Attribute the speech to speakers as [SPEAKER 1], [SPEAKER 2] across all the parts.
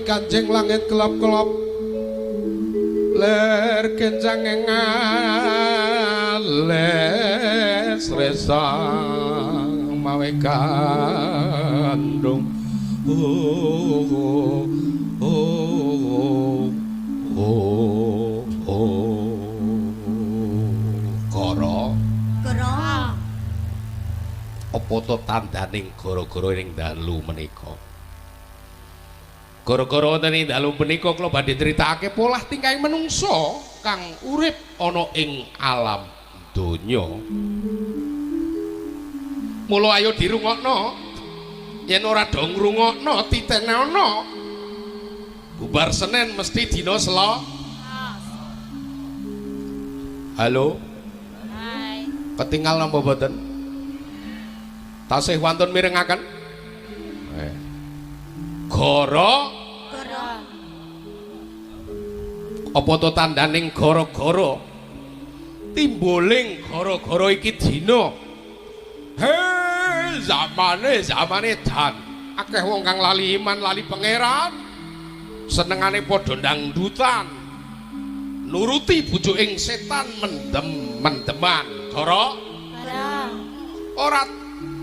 [SPEAKER 1] Ganjeng langit kelap-kelap ler kencange ngales resang mawe kandung. Oh oh oh oh oh. Goro
[SPEAKER 2] Goro.
[SPEAKER 1] Apa to tandaning gara-gara ing dalu menika? Gara-gara wonten ing dalu menika kula badhe critakake polah tingkahing menungsa kang urip ana ing alam donya. Mula ayo dirungokno. Yen ora do ngrungokno titenana. Bubar Senin mesti dina Selasa. Halo.
[SPEAKER 2] Hai.
[SPEAKER 1] Ketinggal napa mboten? Tasih wantun mirengaken? Goro
[SPEAKER 2] Goro.
[SPEAKER 1] Apa to tandaning gara-gara? Timbuling gara-gara iki dina. He, zamane zamane dan akeh wong kang lali iman, lali pangeran. Senengane padha dangdutan. Nuruti bujuking setan mendem-mendeman. Goro
[SPEAKER 2] Goro.
[SPEAKER 1] Ora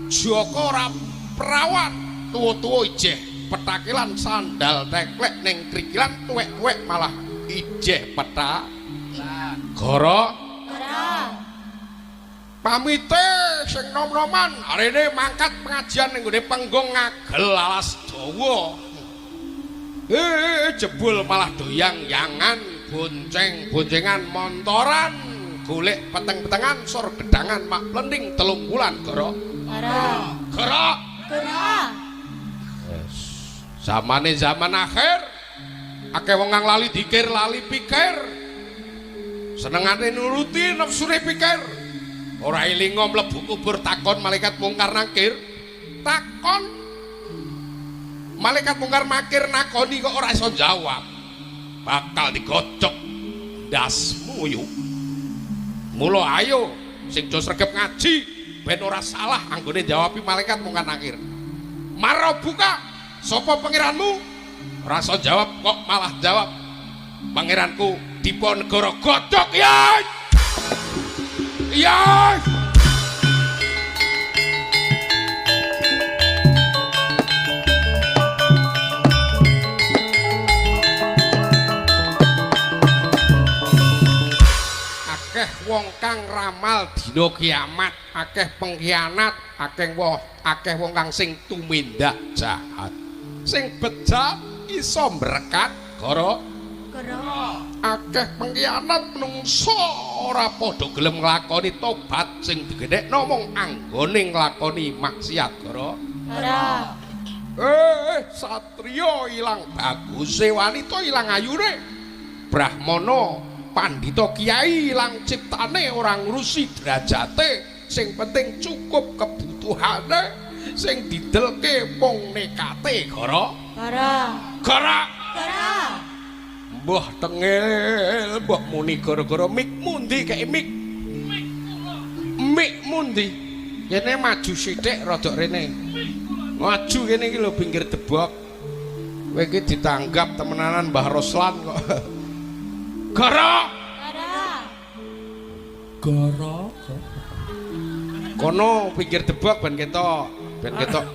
[SPEAKER 1] jaka ora perawan, tuwa-tuwa ijeh petakilan sandal teklek ning krikilan, tuwek-tuwek malah ijeh petak. Goro
[SPEAKER 2] Goro.
[SPEAKER 1] Pamite sing nom-noman arene mangkat pengajian ning nggone panggung ngagel alas dawa. Jebul malah doyang-yangan, bonceng-boncengan montoran, golek peteng-petengan sor gedangan mak plending 3 wulan. Goro
[SPEAKER 2] Goro.
[SPEAKER 1] Goro.
[SPEAKER 2] Goro.
[SPEAKER 1] Yes. Zamane zaman akhir akeh wong kang lali dikir, lali pikir. Senengane nuruti nafsune pikir. Ora elinga mlebu kubur takon malaikat mungkar nakir. Takon malaikat mungkar makir nakoni kok ora iso jawab. Bakal digocok ndasmu yu. Mula ayo sing jo sregep ngaji ben ora salah anggone jawabi malaikat mungkar nakir. Marabuka sapa pangeranmu? Ora iso jawab kok malah jawab pangeranku Diponegoro. Godhog ya. Ya. Akeh wong kang ramal dina kiamat, akeh pengkhianat, akeh wong kang sing tumindak jahat. Sing bejat iso mbrekat goro.
[SPEAKER 2] Goro.
[SPEAKER 1] Akeh pengkhianat menungso ora padha gelem nglakoni tobat sing digedhekno mung anggone nglakoni maksiat goro.
[SPEAKER 2] Goro.
[SPEAKER 1] Satriya ilang baguse, wanita ilang ayune. Brahmana, pandhita, kiai ilang ciptane, ora ngurusi derajate, sing penting cukup kebutuhane, sing didelke mung nekate goro.
[SPEAKER 2] Goro.
[SPEAKER 1] Goro.
[SPEAKER 2] Goro.
[SPEAKER 1] Mbah tengil, mbah muni gara-gara mik mundi kae mik. Mik mundi. Kene maju sithik rada rene. Maju kene iki lho pinggir debok. Kowe iki ditanggap temenanan Mbah Roslan kok. Goro.
[SPEAKER 2] Goro.
[SPEAKER 3] Goro.
[SPEAKER 1] Kono pinggir debok ben ketok, ben ketok.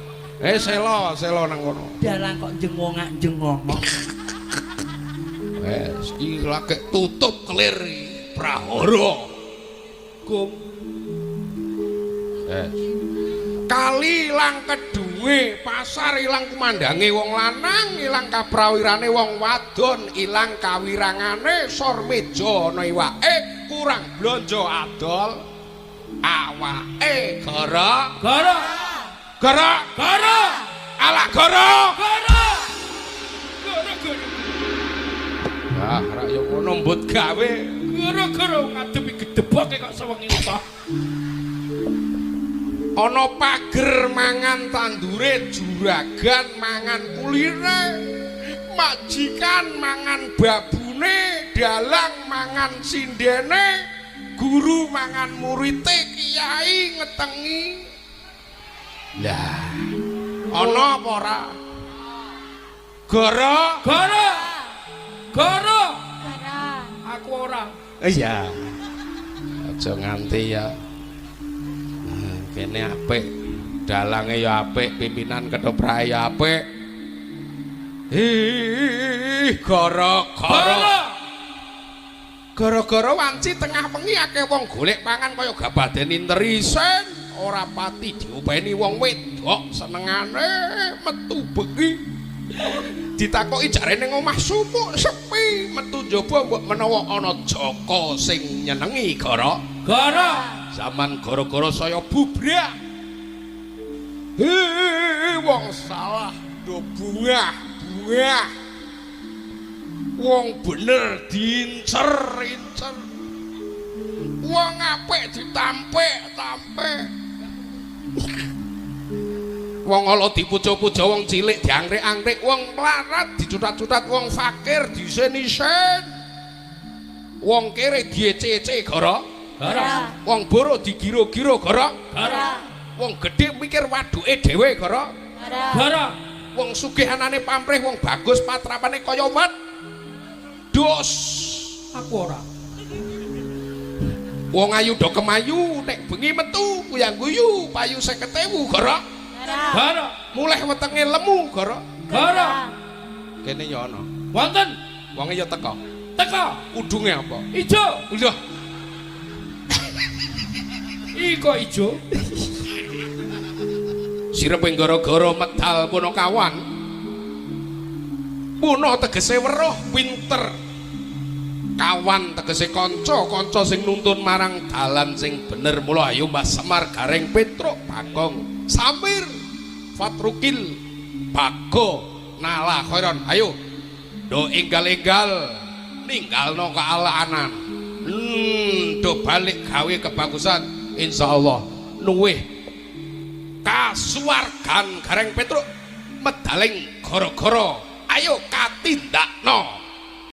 [SPEAKER 1] Selo, selo nang kono.
[SPEAKER 3] Dalang kok jengongak-jengongok.
[SPEAKER 1] Wes iki lagi tutup kelir prahara. Gum. Wes. Kali ilang kedunge, pasar ilang kumandange wong lanang, ilang kaprawirane wong wadon, ilang kawirangane sor meja ana iwake, kurang blonjo adol awake. Goro.
[SPEAKER 3] Goro.
[SPEAKER 1] Goro.
[SPEAKER 3] Goro.
[SPEAKER 1] Ala goro.
[SPEAKER 3] Goro. Goro goro.
[SPEAKER 1] Ah, rak yo ngono mbut gawe.
[SPEAKER 3] Gara-gara ngadepi gedeboke kok sewengi utuh.
[SPEAKER 1] Ana pager mangan tandure, juragan mangan kuline, majikan mangan babune, dalang mangan sindene, guru mangan murite, kiai ngetengi. Lah, ana apa ora? Goro.
[SPEAKER 3] Goro. Goro.
[SPEAKER 2] Goro.
[SPEAKER 3] Aku ora.
[SPEAKER 1] Iya. Aja nganti ya. Nah, kene apik. Dalange ya apik, pimpinan ketoprake ya apik. Ih, gara-gara.
[SPEAKER 3] Goro.
[SPEAKER 1] Gara-gara wanci tengah wengi akeh wong golek pangan kaya gabaden interisen, ora pati diopeni wong wedok senengane metu bengi. Ditakoki jare ning omah sumuk sepi, metu njaba mbok menawa ana jaka sing nyenengi gara.
[SPEAKER 3] Goro.
[SPEAKER 1] Zaman gara-gara saya bubrak. Hei, wong salah do bungah, bungah. Wong bener diincer-incer. Wong apik ditampik-tampik. Wong ala dipuja-puja, wong cilik diangkrik-angkrik, wong melarat dicutat-cutat, wong fakir disen-isen. Wong kere diece-ece gara.
[SPEAKER 3] Goro.
[SPEAKER 1] Wong boro digiro-giro gara.
[SPEAKER 3] Goro.
[SPEAKER 1] Wong gedhe mikir waduke dhewe gara.
[SPEAKER 2] Goro.
[SPEAKER 3] Goro.
[SPEAKER 1] Wong sugih anane pamrih, wong bagus patrapane kaya wedhus.
[SPEAKER 3] Aku ora.
[SPEAKER 1] Wong ayu do kemayu nek bengi metu guyang-guyu payu 50.000 gara.
[SPEAKER 3] Goro.
[SPEAKER 1] Mulih wetenge lemu gara.
[SPEAKER 3] Goro.
[SPEAKER 1] Kene ya ana.
[SPEAKER 3] Wonten.
[SPEAKER 1] Wonge ya teko.
[SPEAKER 3] Teko.
[SPEAKER 1] Udunge apa?
[SPEAKER 3] Ijo.
[SPEAKER 1] Udah.
[SPEAKER 3] Iko ijo.
[SPEAKER 1] Sireping gara-gara medal Punakawan. Puna tegese weruh pinter. Kawan tegese kanca, kanca sing nuntun marang dalan sing bener. Mula ayo Mbah Semar, Gareng, Petruk, Bagong, Samir, Fatrukil, Bago, Nala Khairon. Ayo do enggal-enggal ninggalno kealaanan. Do balik gawe kebagusan, insyaallah luwih kasuwargan. Gareng, Petruk, medaling gara-gara, ayo katindakno.